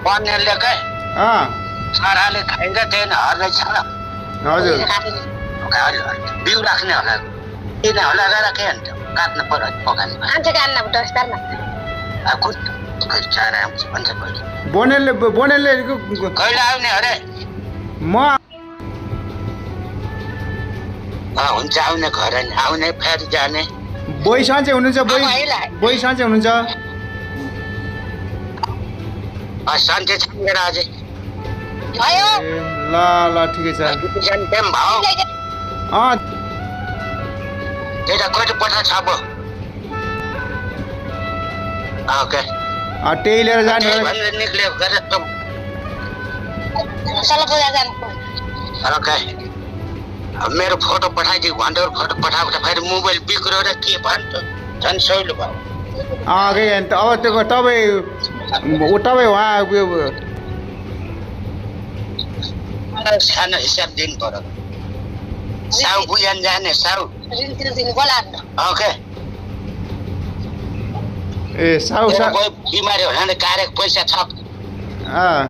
पनिरले के साराले खाइन्छ त्यही नै हर्दैछ हजुर बिउ राख्ने होला किन होला र के हुन्छ काट्नु पर्यो पकाउनु बोनेलले कहिले आउने अरे म हुन्छ आउने घर आउने फेरि जाने बोइसँग चाहिँ हुनुहुन्छ बोइसँग चाहिँ हुनुहुन्छ सन्चै छानेर अझै ल ल ठिकै छ त्यही कति पठा छ अब ओके त्यही लिएर जाने निक्ल्यो ओके मेरो फोटो पठाइदियो भन्दै फोटो पठाएको त फेरि मोबाइल बिग्रियो र के भन्छ झन् सहिलो भयो अब त्यो तपाईँ उहाँ सानो हिसाब दिनु पर्यो साउ बुझान जाने साउ ओके ए साउ बिमारी होला भने कारेको पैसा छ